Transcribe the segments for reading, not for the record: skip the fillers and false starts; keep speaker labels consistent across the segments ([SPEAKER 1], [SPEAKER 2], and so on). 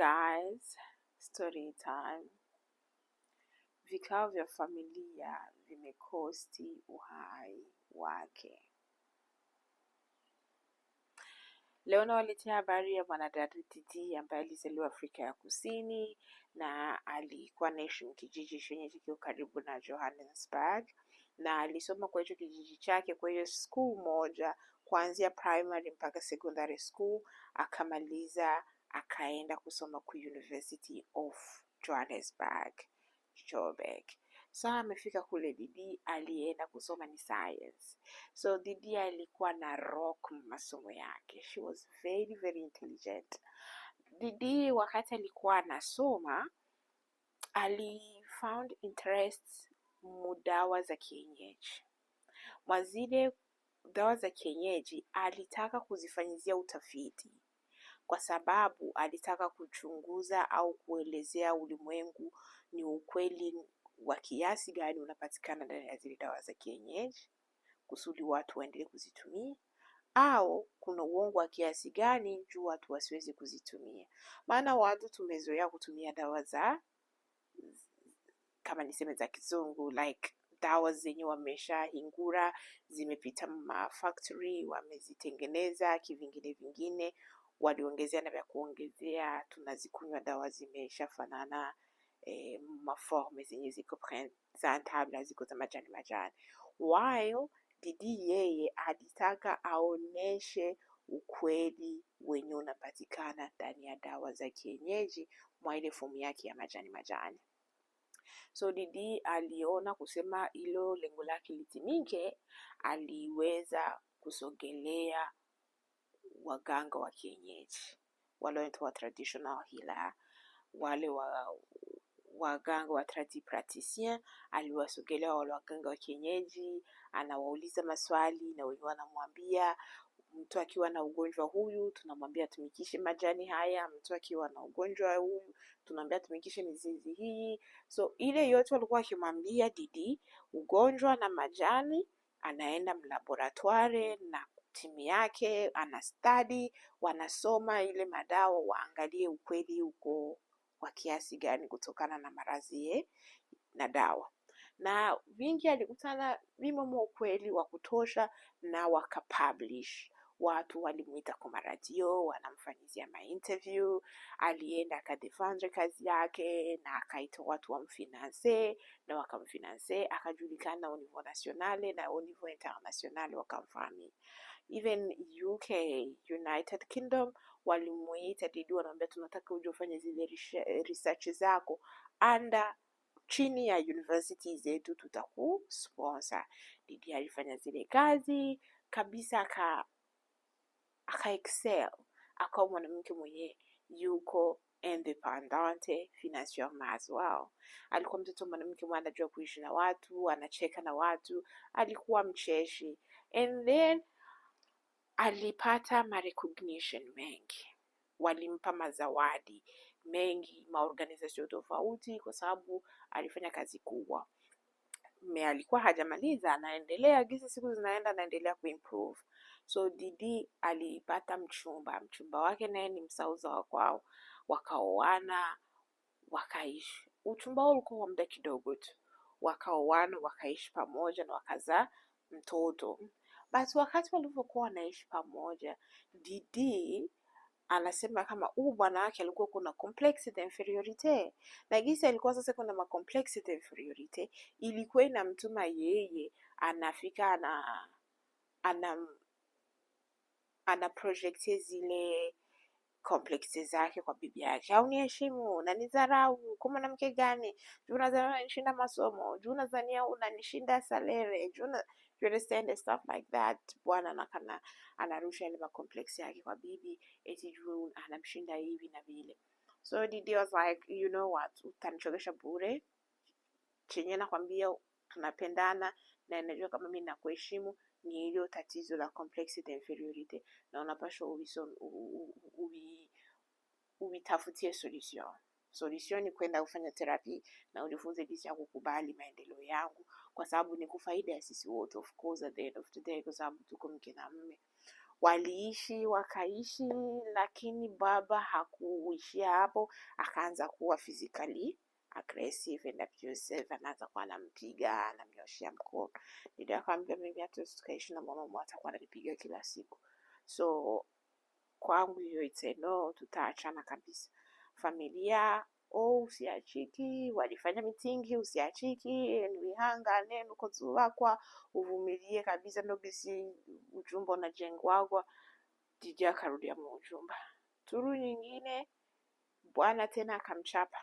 [SPEAKER 1] Guys, story time. Vikao vya familia vimekosti uhai wake. Leo nawaletea habari ya mwanadada Didi ambaye alizaliwa Afrika ya Kusini na alikuwa anaishi kijiji chenye kiko karibu na Johannesburg, na alisoma kwa hicho kijiji chake, kwa hiyo school moja kuanzia primary mpaka secondary school, akamaliza akaenda kusoma ku University of Johannesburg, Joburg. So amefika kule Didi alienda kusoma ni science. So Didi alikuwa na rock masomo yake. She was very very intelligent. Didi wakati alikuwa anasoma ali found interest mudawa za kienyeji. Mwazile dawa za kienyeji alitaka kuzifanyizia utafiti kwa sababu alitaka kuchunguza au kuelezea ulimwengu ni ukweli wa kiasi gani unapatikana ndani ya zile dawa za kienyeji kusudi watu waendelee kuzitumia au kuna uongo wa kiasi gani juu watu wasiwezi kuzitumia. Maana watu tumezoea kutumia dawa za kama niseme za kizungu, like dawa zenye wameshahingura zimepita ma factory wamezitengeneza kivingine vingine, waliongezea na vya kuongezea, tunazikunywa dawa zimeshafanana maforme zenye ziko presentable ziko za majani majani. While Didi yeye alitaka aoneshe ukweli wenye unapatikana ndani ya dawa za kienyeji mwa ile fomu yake ya majani majani. So Didi aliona kusema hilo lengo lake litimike, aliweza kusogelea waganga wa kienyeji wale wanaitwa traditional healer, wale wa waganga wa tradipraticien. Aliwasogelea wale waganga wa kienyeji, anawauliza maswali na wenyewe wanamwambia mtu akiwa na ugonjwa huyu tunamwambia atumikishe majani haya, mtu akiwa na ugonjwa huyu tunamwambia atumikishe mizizi hii. So ile yote walikuwa wakimwambia Didi ugonjwa na majani, anaenda mlaboratoire na timu yake, ana study, wanasoma ile madawa, waangalie ukweli uko kwa kiasi gani kutokana na maradhi na dawa. Na vingi alikutana vimomo ukweli wa kutosha na wakapublish. Watu walimuita kwa maradio, wanamfanyizia mainterview, alienda akadefendre kazi yake na akaita watu wamfinance na wakamfinance, akajulikana au niveau national na au niveau international wakamfahamia. Even UK, United Kingdom walimuita Didi, wanamwambia tunataka uje ufanye zile research zako under chini ya university zetu, tutaku sponsor. Didi alifanya zile kazi kabisa, aka excel, akawa mwanamke mwenye yuko independente financièrement as well. Alikuwa mtoto mwanamke mwenye anajua kuishi na watu, anacheka na watu, alikuwa mcheshi. And then alipata ma recognition mengi, walimpa mazawadi mengi maorganization tofauti, kwa sababu alifanya kazi kubwa. Me alikuwa hajamaliza, anaendelea gisi siku zinaenda, anaendelea kuimprove. So Didi alipata mchumba, mchumba wake naye ni msauza wa kwao, wakaoana wakaishi. Uchumba wao ulikuwa wa muda kidogo tu, wakaoana wakaishi pamoja na wakazaa mtoto. Basi wakati walivyokuwa wanaishi pamoja, Didi anasema kama huu bwana wake alikuwa kuna complexe d'infériorité, na gisi alikuwa sasa kuna ma complexe d'infériorité, ilikuwa inamtuma yeye anafika ana projecte zile complexe zake kwa bibi yake. Hauniheshimu, unanidharau, kwa mwanamke gani? Juu unadhania unanishinda masomo, juu unadhania unanishinda salaire, juu una, you understand and stuff like that. Bwana anakana anarusha ile macomplex yake kwa bibi, eti juu anamshinda hivi na vile. So Didi was like, you know what, utanichokesha bure, chenye nakwambia tunapendana na najua kama mimi nakuheshimu, ni hilo tatizo la complexe d'infériorité na unapashwa uvitafutie solution. Solution ni kwenda kufanya therapy na ujifunze jinsi ya kukubali maendeleo yangu, kwa sababu ni kwa faida ya sisi wote, of course, at the end of the day, kwa sababu tuko mke na mume. Waliishi wakaishi, lakini baba hakuishia hapo, akaanza kuwa physically aggressive and abusive, anaanza kuwa anampiga, anamnyoshea mkono. Didi akamwambia, mimi hatuwezi tukaishi na mwanaume atakuwa ananipiga kila siku, so kwangu hiyo it's a no, tutaachana kabisa. Familia, oh, usiachiki, walifanya mitingi, usiachiki, wihangane nuko zubakwa, uvumilie kabisa, ndo gisi ujumba unajengwagwa. Didi akarudia mu ujumba. Turu nyingine bwana tena akamchapa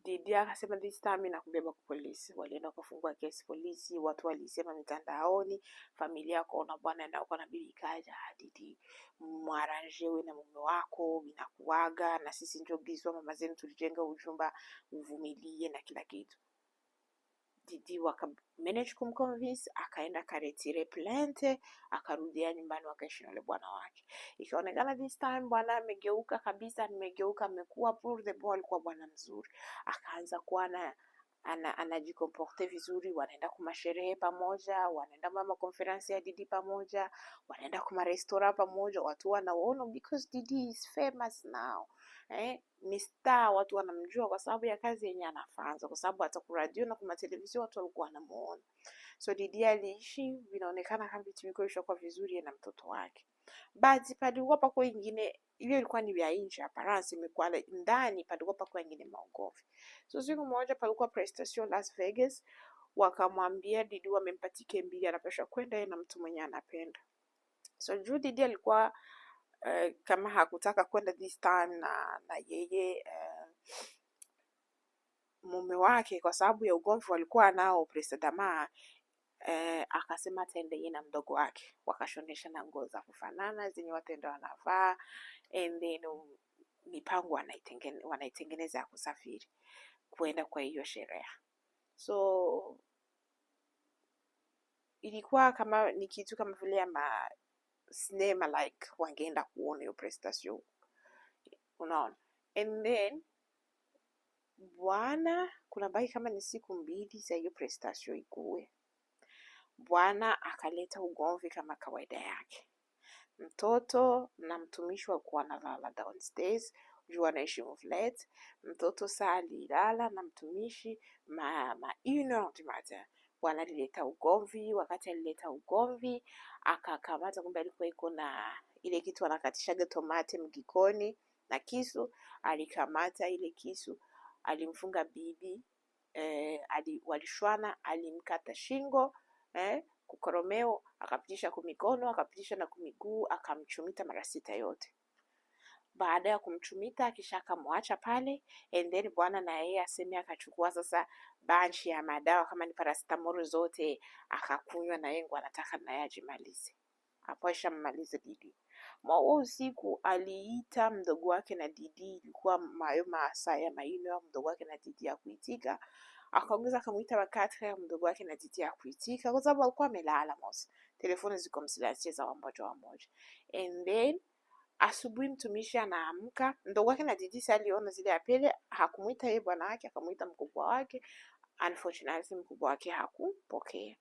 [SPEAKER 1] Didi, akasema this time nakubeba kwa polisi. Walienda kufungua kesi polisi, watu walisema mitandaoni, familia kaona bwana enda na bibi kaja, Didi mwaranje we na mume wako binakuwaga na sisi njo gizwa mama zenu tulijenga ujumba, uvumilie na kila kitu. Didi waka manage kumconvince, akaenda akaretire plainte, akarudia nyumbani, wakaishi na yule bwana wake. Ikaonekana this time bwana amegeuka kabisa, amegeuka, amekuwa pour the boy, alikuwa bwana mzuri, akaanza kuwa na anajicomporte vizuri, wanaenda kumasherehe pamoja, wanaenda mama conference ya Didi pamoja, wanaenda kuma restaurant pamoja, watu wanaona because Didi is famous now. Ni star, watu wanamjua kwa sababu ya kazi yenye anafanza, kwa sababu hata ku radio na kuma televisheni watu walikuwa wanamuona. So Didi aliishi, vinaonekana kama vitu viko ishakuwa vizuri na mtoto wake. But palikuwa pako ingine, hiyo ilikuwa ni vya nje, apparence imekuwa ndani, palikuwa pako ingine maugomvi. So siku moja palikuwa prestation Las Vegas, wakamwambia Didi wamempa tiketi mbili, anapaswa kwenda yeye na mtu mwenye anapenda. So juu Didi alikuwa kama hakutaka kwenda this time na yeye mume wake kwa sababu ya ugomvi walikuwa nao President akasema ataenda yeye na mdogo wake, wakashonesha na nguo za kufanana zenye wataenda wanavaa, and then mipango wanaitengeneza ya kusafiri kuenda kwa hiyo sherehe. So ilikuwa kama ni kitu kama vile ya ma sinema like wangeenda kuona hiyo prestation, unaona. And then bwana, kuna baki kama ni siku mbili za hiyo prestation ikuwe, bwana akaleta ugomvi kama kawaida yake. Mtoto na mtumishi walikuwa wanalala downstairs juu anaishi flat. Mtoto saa alilala na mtumishi ma 1h du matin, bwana alileta ugomvi. Wakati alileta ugomvi, akakamata, kumbe alikuwa iko na ile kitu anakatishaga tomate mgikoni na kisu. Alikamata ile kisu, alimfunga bibi walishwana, alimkata shingo kukoromeo, akapitisha kumikono, akapitisha na kumiguu, akamchumita mara sita yote. Baada ya kumchumita, kisha akamwacha pale, and then bwana na yeye aseme akachukua sasa bunch ya madawa kama ni paracetamol zote akakunywa, na yeye anataka naye ajimalize. Hapo ashammaliza Didi. Mwa usiku aliita mdogo wake na Didi, ilikuwa mayo masaa ya maino, mdogo wake na Didi ya kuitika, akaongeza akamuita wakati mdogo wake na Didi ya kuitika, kwa sababu alikuwa amelala mos, telefoni ziko msilasie za wamoja wamoja. And then asubuhi mtumishi anaamka, mdogo wake na Didi si aliona zile appels, hakumuita yeye bwana wake, akamuita mkubwa wake. Unfortunately mkubwa wake hakupokea.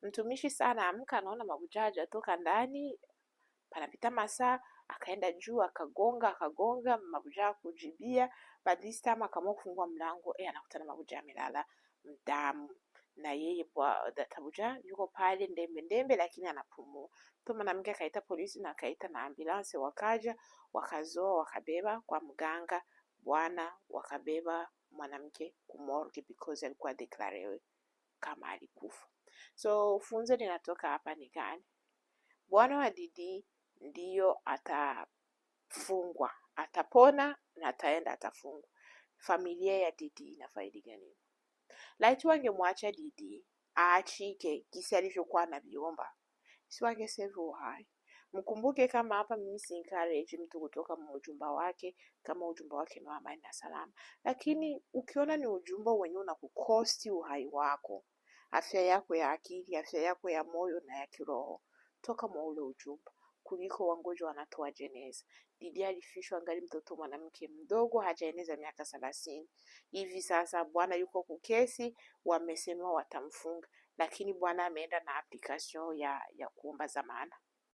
[SPEAKER 1] Mtumishi sana anaamka, anaona Mabuja hajatoka ndani, panapita masaa, akaenda juu akagonga akagonga, Mabuja hakujibia. But this time akaamua kufungua mlango, anakutana Mabuja amelala mdamu na yeye Tabuja yuko pale ndembe ndembe, lakini anapumua. Tu mwanamke akaita polisi na akaita na ambulance, wakaja wakazoa wakabeba kwa mganga bwana, wakabeba mwanamke kumorgue because alikuwa declarewe kama alikufa. So funzo linatoka hapa ni gani? Bwana wa Didi ndiyo atafungwa, atapona na ataenda atafungwa. Familia ya Didi inafaidika nini? Laiti wangemwacha Didi aachike gisi alivyokuwa anaviomba, si wangesave uhai. Mkumbuke kama hapa mimi si encourage mtu kutoka ujumba wake kama ujumba wake ni wa amani na salama, lakini ukiona ni ujumba wenye unakukosti uhai wako, afya yako ya akili, afya yako ya moyo na ya kiroho, toka mwa ule ujumba kuliko wangoja wanatoa jeneza. Didi alifishwa angali mtoto mwanamke mdogo, hajaeneza miaka 30. Hivi sasa bwana yuko kukesi, wamesema watamfunga, lakini bwana ameenda na application ya kuomba zamana.